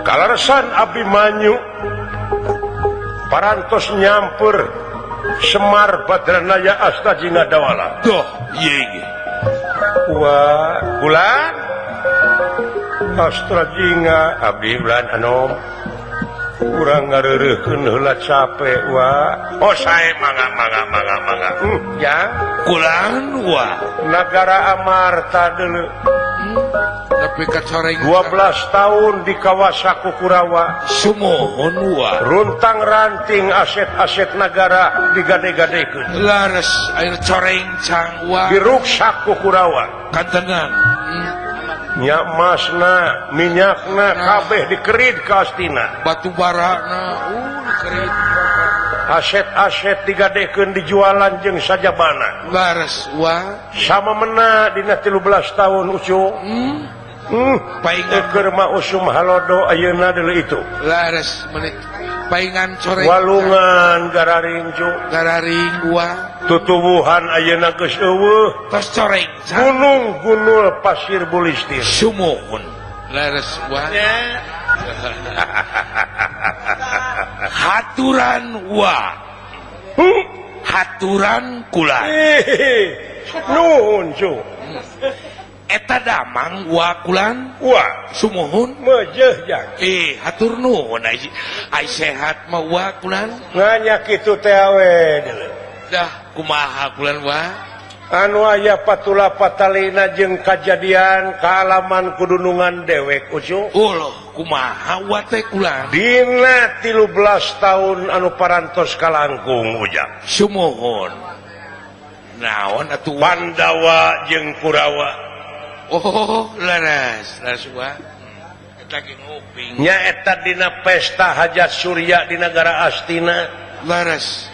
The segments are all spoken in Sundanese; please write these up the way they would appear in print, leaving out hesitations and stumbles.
Kaleresan Abimanyu parantos nyamper Semar Badranaya Astajinga Dawala. Doh ieu wah bulan Astajinga abdi bulan anom urang ngareureuhkeun heula capek wah. Oh sae mangga mangga mangga mangga. Ya kulan wah nagara Amarta deuleu. Tapi 12 tahun di kawasa Kurawa sumuhun wa runtang ranting aset-aset nagara digade-gadekeun lares air coreng cang wa diruksak ku Kurawa kantenan nya emasna minyakna kabeh dikerid ka Astina batu barana dikerid aset-aset digadekeun dijualan jeung sajabana lares wa sama mena dina 13 tahun ucu. Paingan mah usum halodo ayeuna deuleu itu lares menit paingan coreng walungan gararing cu gararing wa tutuwuhan ayeuna geus eueuh tos coreng gunung gunul pasir bulistir sumuhun lares wa haturan wa haturan kula nuhun cu eta damang wa kulan wa sumuhun mejeh jang hatur nuhun ai sehat mah wa kulan nganya kitu teh we deuleu dah kumaha kulan wa anu aya patula patalina jeung kajadian kaalaman kudunungan dewek ucu uloh kumaha wa teh kulan dina 13 tahun anu parantos kalangkung ujang sumuhun naon atuh Pandawa jeung Kurawa. Oh laras laras wa eta ge nguping nya eta dina pesta hajat Surya di nagara Astina laras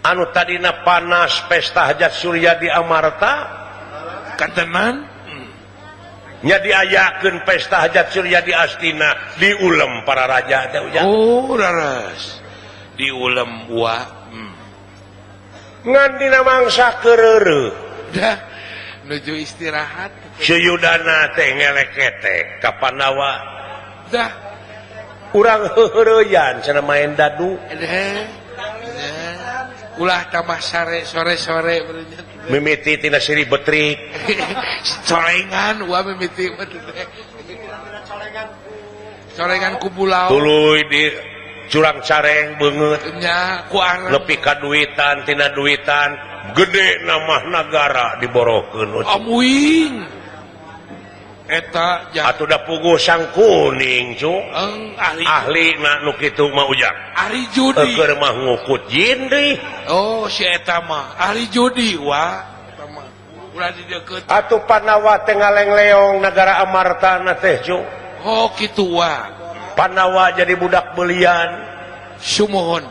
anu tadina panas pesta hajat Surya di Amarta kantenan nya diayakeun pesta hajat Surya di Astina diulem para raja teh ujang. Oh laras diulem wa ngan dina mangsa kereureuh dah nuju istirahat Suyudana teh ngeleketek ka Pandawa dah urang heuheureyan cenah main dadu ulah tambah sare sore-sore mimiti tina siri betrik colengan wa mimiti colengan ku bulau tuluy di curang careng beungeut nya ku areng nepi ka duitan tina duitan gede nama nagara diborokeun amuing eta atuh da puguh sang kuning cu ahli na nu kitu mah ujang ahli judi keur mah ngukut jin deui. Oh si eta mah ahli judi wa eta mah ulah dideukeut atuh Pandawa teh ngalengleong nagara Amarta na teh cu. Oh kitu wa Pandawa jadi budak belian sumuhun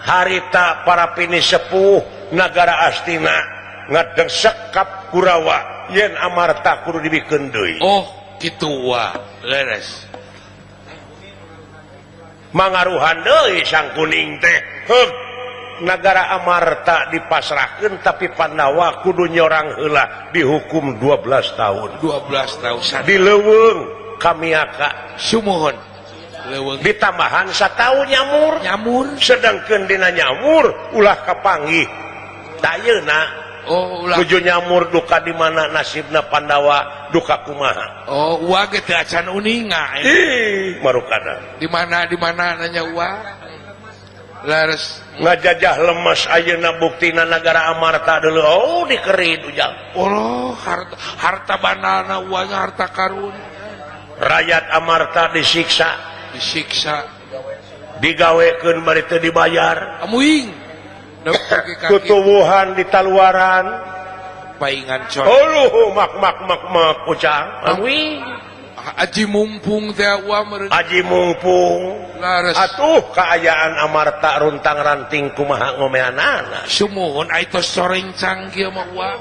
harita para pini sepuh nagara Astina ngadengsek kap Kurawa yen Amarta kudu dibikeun deui. Oh kitu wa leres mangaruhan deui sang kuning teh heug nagara Amarta dipasrahkeun tapi Pandawa kudu nyorang heula dihukum 12 tahun 12 tahun di leuweung kamiaka sumuhun ditambahan satahun nyamur nyamur sedangkan dina nyamur ulah kapanggih tayeuna. Oh ulah tuju nyamur duka di mana nasibna Pandawa duka kumaha. Oh wa ge teu acan uninga ih marukana di mana nanya wa lares ngajajah lemes ayeuna buktina nagara Amarta deuleu. Oh dikerid ujang oh harta harta banana wa harta karun rakyat Amarta disiksa disiksa digawekeun bari teu dibayar amuing Tutuwuhan di taluaran paingan coy. Uluh mak mak mak mak ujang. Awi. Aji mumpung teh wa meureun. Aji mumpung. Lares. Atuh kaayaan amarta runtang ranting kumaha ngomeanana. Sumuhun ai tos sorencang kieu mah wa.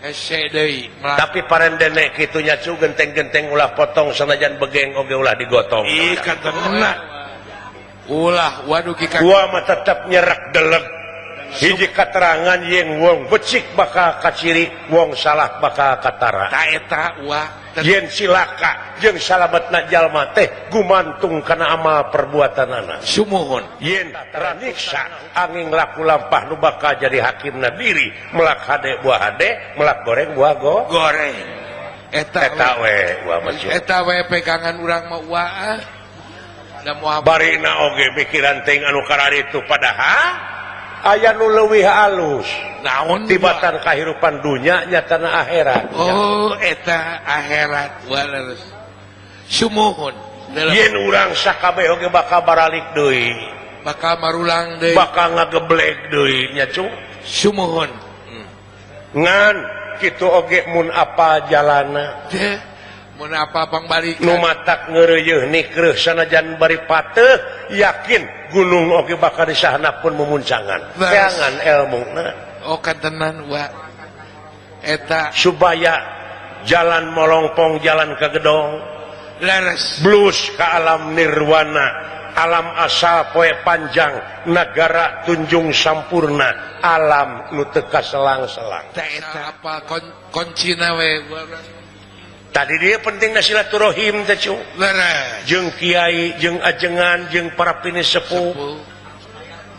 Hese deui. Tapi parendene kitu nya cu genteng-genteng ulah potong sanajan begeng oge ulah digotong. Ih katenna. Ulah waduh ki gua mah tetep nyerak deleg. Hiji katerangan yen wong becik bakal kaciri, wong salah bakal katara. Ta eta wa yen silaka jeung salametna jalma teh gumantung kana amal perbuatanana. Sumuhun yen taniksa angin laku lampah nu bakal jadi hakimna diri, melak hade buah hade, melak goreng buah goreng. Eta eta we wa mah eta we pegangan urang mah wa. Da moal barina oge mikiran teuing anu kararitu padahal aya nu leuwih alus naon tibatan kahirupan dunya nyatana akhirat. Oh eta akhirat waleres sumuhun yen urang sakabeh oge bakal baralik deui, bakal marulang deui, bakal ngageblek deui nya cu. Sumuhun ngan kitu oge mun apa jalana teh mun apa pangbalikan nu matak ngeureuyeuh nikreuh sanajan bari pateuh yakin gunung oge bakal disahana pun memuncangan teangan elmuna. Oh katenan wa eta supaya jalan molongpong jalan ke gedong leres blues ke alam nirwana, alam asal poe panjang nagara tunjung sampurna, alam nu teu kaselang-selang. Eta apa koncina we. Tadi dia pentingna silaturahim teh cu. Leres. Jeung kiai, jeung ajengan, jeung para pinisepuh.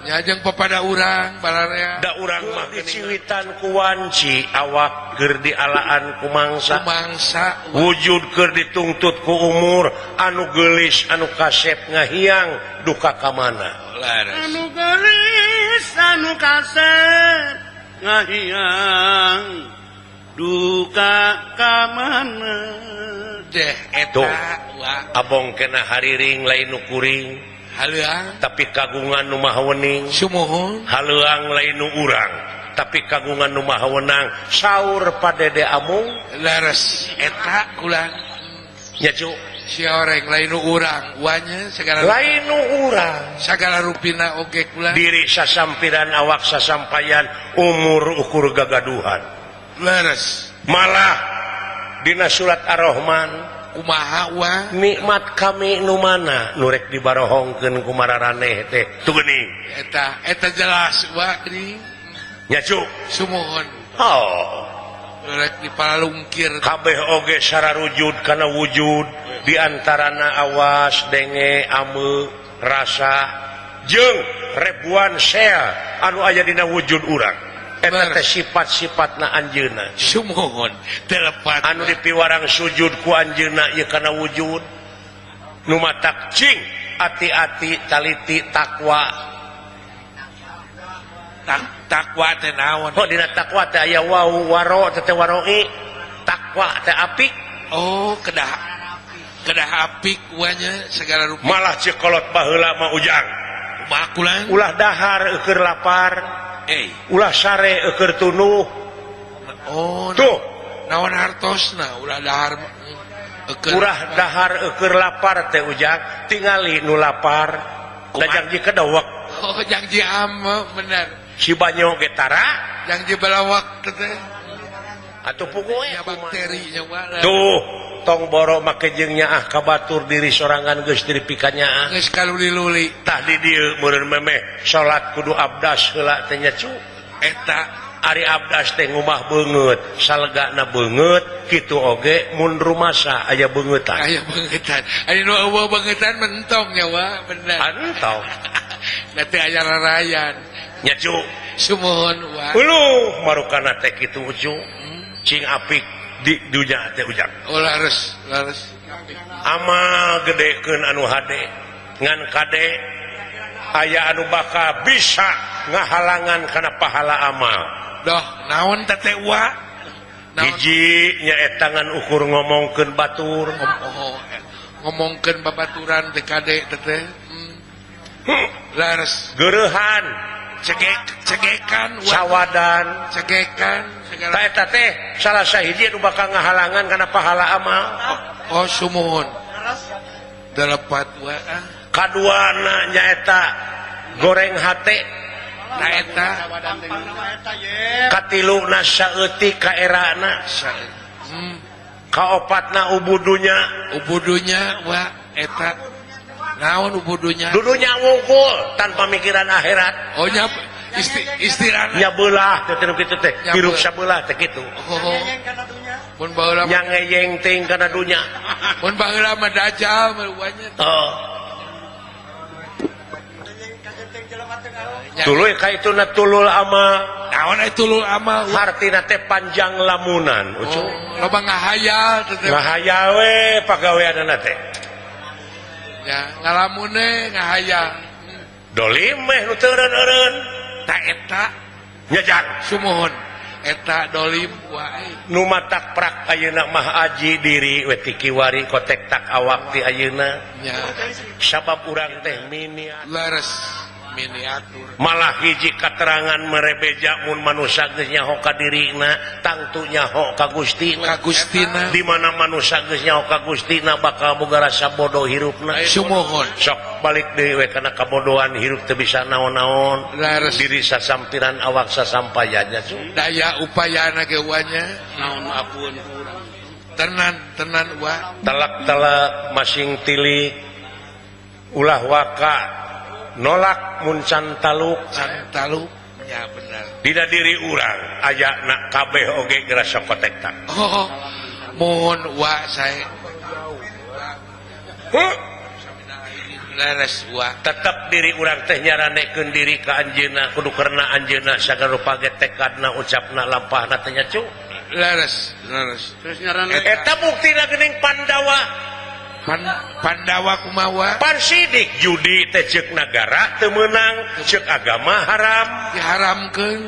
Nya jeung papada urang bararea. Da urang mah diciwitan ku wanci, awak keur dialaan ku mangsa. Mangsa. Wujud keur dituntut ku umur, anu geulis anu kasep ngahiang duka ka mana. Leres. Anu geulis anu kasep ngahiang duka ka mana. Deh eta abong kena hariring lain nu kuring haleuang tapi kagungan nu maha wening. Sumuhun haleuang lain nu urang tapi kagungan nu maha wenang. Saur padede amung leres eta kulang nya cu. Si oreng lain nu urang wanya segala lain nu urang sagala rupina oge kulang diri sasampiran awak sasampayan umur ukur gagaduhan. Leres. Malah dina surat Ar-Rahman kumaha wa nikmat kami nu mana nu rek dibarohongkeun ku mararaneh teh tuh geuning eta eta jelas wa geuning nya cu. Sumuhun oh nu rek diparalungkir kabeh oge sararujud kana wujud di antarana awas denge ame rasa jeung ribuan sel anu aya dina wujud urang. Eta teh sifat-sifatna anjeunna. Sumuhun telepat anu dipiwarang sujud ku anjeunna ieu kana wujud nu matak cing ati-ati taliti takwa. Takwa teh naon? Oh dina takwa teh aya wau waro teh waroi takwa teh apik. Oh kedah kedah apik wanya segala rupa. Malah cekolot baheula mah ujang. Kumaha kulang? Ulah dahar eueur lapar. Ulah sare eueur tunuh. Oh, tuh naon hartosna ulah dahar eueur ulah dahar eueur lapar teh ujang tingali nu lapar da jangji kedewek. Oh jangji ame bener si banyo ge tara jangji balawak teh atuh puguh ya bakteri nya tuh tong boro make jeung nyaah ka batur diri sorangan geus diri pikanyaah geus kaluli-luli tah di dieu meureun memeh salat kudu abdas heula teh nya cu. Eta ari abdas teh ngumah beungeut salegana beungeut kitu oge mun rumasa aya beungeutan aya beungeutan ari nu eueuh beungeutan mentong nya wa bener entong da teh aya rarayan nya cu. Sumuhun wa uluh marukana teh kitu cu. Cing apik di dunya teh ujang. Oh lares lares ama gedekeun anu hade ngan kade aya anu bakal bisa ngahalangan kana pahala amal. Doh naon teh teh wa hiji nyaeta ngan ukur ngomongkeun batur. Oh, ngomongkeun babaturan teh kade teh teh. Leres. Geureuhan, cegekan, sawadan, cegekan. Ta eta teh salah sahiji anu bakal ngahalangan kana pahala amal. Oh, sumuhun. Delepat wa. Kaduana nyaeta goreng hate. Na eta katiluna saeutik kaerana. Kaopatna ubudunya. Ubudunya wa eta. Naon ubudunya? Dudunya wungkul tanpa mikiran akhirat. Oh nya istilahna nya beulah teh teu kitu teh. Hirup sabelah teh kitu. Oh. Mun baheula nya ngeyeng ting kana dunya. Mun baheula mah dajjal mah nya. Oh. Tuluy ka ituna tulul amal. Naon aya tulul amal? Hartina teh panjang lamunan, ucu. Oh, loba ngahayal teh. Ngahayal we pagaweanana teh. Ya, ngalamune ngahayal. Dolim meh nu teu eureun-eureun. Ta eta nya jang. Sumuhun. Eta dolim wae. Nu matak prak ayeuna mah aji diri we ti kiwari kotek tak awak ti ayeuna. Nya. Sabab urang teh miniatur. Leres miniatur. Malah hiji katerangan merebeja mun manusa geus nyaho ka dirina, tangtu nyaho ka Gustina. Ka Gustina. Di mana manusa geus nyaho ka Gustina bakal boga rasa bodoh hirupna. Sumuhun. Sok balik deui we kana kabodohan hirup teu bisa naon-naon. Leres. Diri sasampiran awak sasampayanya. Daya upayana ge nya. Naon ampun urang. Tenan tenan wa. Telak-telak masing tilik ulah waka nolak mun can taluk. Can taluk ya benar. Dina diri urang aya na kabeh oge gerasa kotektak. Oh, mohon wa saya. Huh? Leres wa. Tetep diri urang teh nyaranekeun diri ka anjeunna kudu karena anjeunna sagala rupa ge tekadna ucapna lampahna teh nya cu. Leres, leres. Terus nyarane eta buktina geuning Pandawa. Pandawa kumawa Pansidik judi teh ceuk nagara teu meunang ceuk agama haram diharamkeun.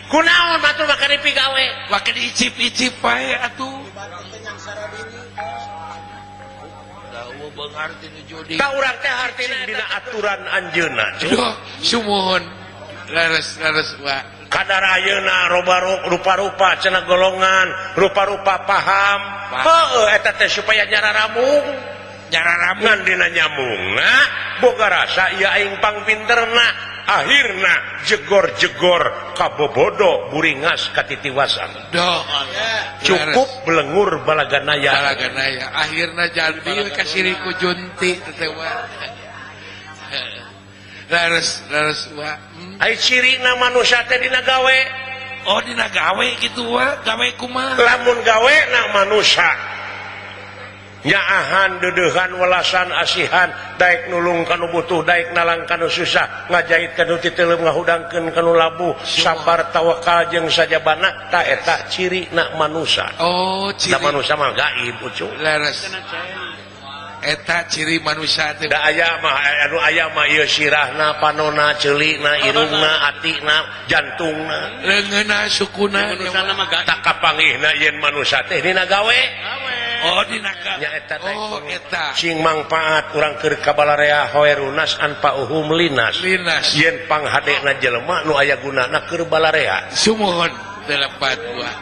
Kunaon batur maka dipigawe make diicip-icip bae atuh. Dawa beunghar tinu judi. Ka urang teh hartina dina aturan anjeunna. Sumuhun. Leres leres wa. Kadar ayeuna rupa-rupa cenah golongan, rupa-rupa paham. Heueuh eta teh supaya nyararamung. Nyararamung ngan dina nyambungna boga rasa ieu aing pangpinterna akhirna jegor-jegor kabobodo buringas katitiwasan. Doh. Cukup belengur balaganaya. Balaganaya akhirna jadi kasiriku junti teh wa. Leres leres wa. Ai cirina manusia teh dina gawe. Oh dina gawe kitu wa, gawe kumaha? Lamun gawe na manusia nyaahan deudeuhan welasan asihan daek nulung kanu butuh daek nalang kanu susah ngajahit kanu titeuleum ngahudangkeun kanu labuh sabar tawakal jeung sajabana ta eta cirina manusia. Oh ciri da manusia mah gaib ucu. Leres. Eta ciri manusia teh. Da aya mah anu aya mah ieu sirahna, panona, ceulina, irungna, atina, jantungna, leungeunna, sukuna. Manusia mah gaib. Tak kapanggihna yen manusia teh dina gawe. Oh dina gawe. Nya eta teh. Oh eta. Sing mangpaat urang keur kabalarea hoerunas anfa'uhum linas. Linas. Yen panghadena jelema nu aya gunana keur balarea. Sumuhun telepat gua.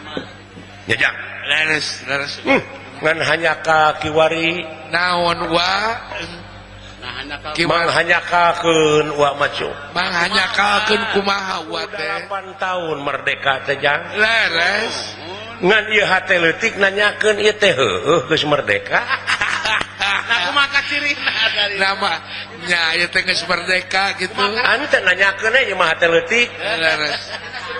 Nya jang. Leres leres. Ngan hanya ka kiwari naon wa mang hanyakakeun wa macu mang hanyakakeun kumaha wa teh 8 tahun merdeka teh jang leres ngan ieu hate leutik nanyakeun ieu teh heueuh geus merdeka. Nah kumaha cirina nama nya ieu teh geus merdeka kitu ante nanyakeun ieu mah hate leutik leres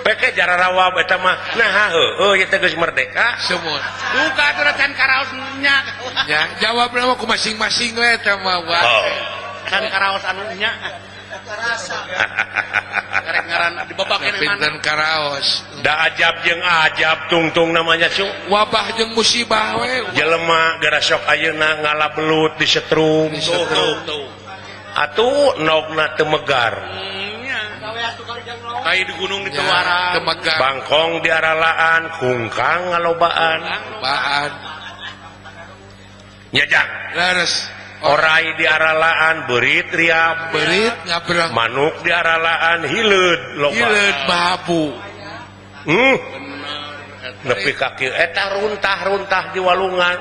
peke jararawa eta mah nah heueuh ieu teh geus merdeka sumuhun duka atuh can karaos nya nya jawabna mah ku masing-masing we eta mah wa can karaos anu nya rasa karek ngaran dibabakeun pinten karaos da ajab jeung ajab tungtung namanya cu wabah jeung musibah we jelema gara sok ayeuna ngalabelut disetrum tuh atuh nogna teu megar. Kai di gunung di Tewara, bangkong di aralaan, kungkang ngalobaan. Baan. Nya jang. Leres. Orai di aralaan beurit riap beurit ngabrang manuk di aralaan hileud loba hileud babu nepi ka kieu eta runtah-runtah di walungan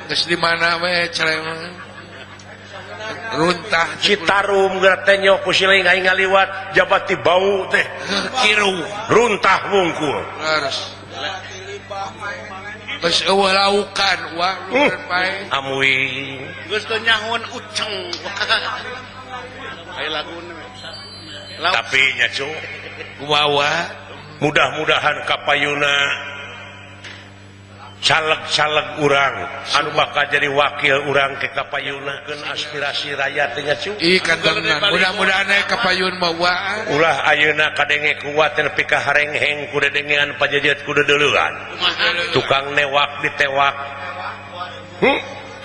geus di mana we celeng runtah Citarum geura tenyo ku siling aing ngaliwat jabati bau teh kiru runtah wungkul leres geus eueuh laukan wa pae amui geus teu nyahoan uceng aya laguna tapi nya cu kumaha mudah-mudahan kapayuna caleg-caleg urang anu bakal jadi wakil urang ke kapayuna keun aspirasi rakyat nya cu ih kantengan mudah-mudahan aya kapayun mah wa ulah ayeuna kadenge kuat nepi ka harengheng ku dedengean pajejet ku dedeleuan tukang newak ditewak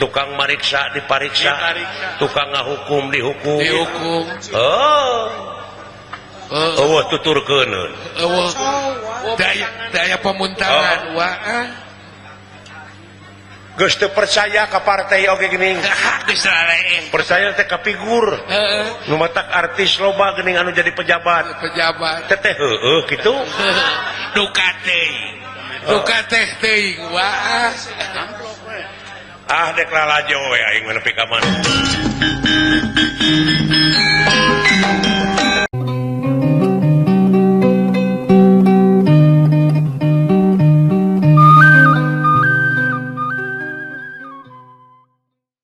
tukang mariksa dipariksa tukang ngahukum dihukum dihukum oh eueuh tuturkeuneun eueuh daya pemuntaran wa geus teu percaya ka partai oge geuning geus raree percaya teh ka figur heeh nu matak artis loba geuning anu jadi pejabat pejabat teteh heueuh kitu duka teuing duka teh teuing wa ah dek lalajo we aing mah nepi ka mana.